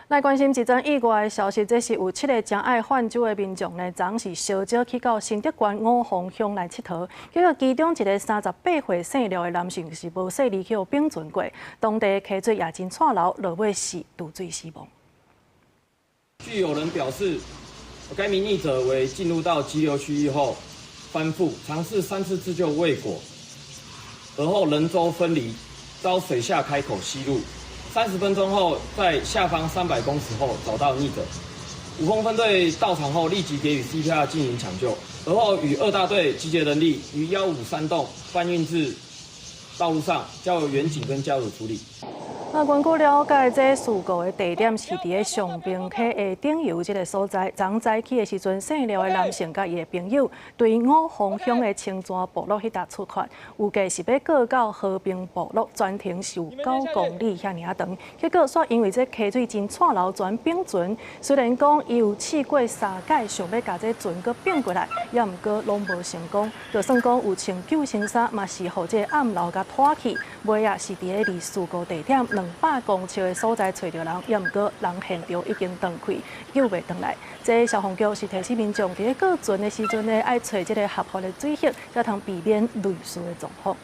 來關心一則意外的消息，這是有七个誠愛泛舟的民眾呢，昨是相招去到新竹縣五峰鄉來𨑨迌，結果其中一个38歲姓廖的男性是無細膩去予反船過，當地溪水也真湠流，落尾是墮水死亡。據有人表示，該名溺者為進入到急流區域後翻覆，嘗試三次自救未果，而後人舟分離，遭水下開口吸入。30分鐘後，在下方300公尺後找到溺者。五峰分隊到場後立即給予 CPR 進行搶救，而後與二大隊集結人力於153洞搬運至道路上，交由員警跟家屬處理。啊，根據了解，這事故的地點是佇咧上爿溪的頂游這个所在。昨早起的時陣，姓廖的男性佮伊的朋友對五峰鄉的清泉部落彼搭出發，預計是欲過到和平部落，全程是有9公里遐爾仔長。結果，煞因為這溪水真湠流，全反船。雖然講伊有試過三擺想欲共這船閣反過來，也毋過攏無成功。就算講有穿救生衫，嘛是予這個暗流共拖去。尾仔是佇咧離事故地點200公尺的所在揣著人，也毋過人現場已經斷氣，救袂轉來。這消防局是提醒民眾，佇咧過船的時陣呢，愛揣這个合法的水域，才通避免類似的狀況。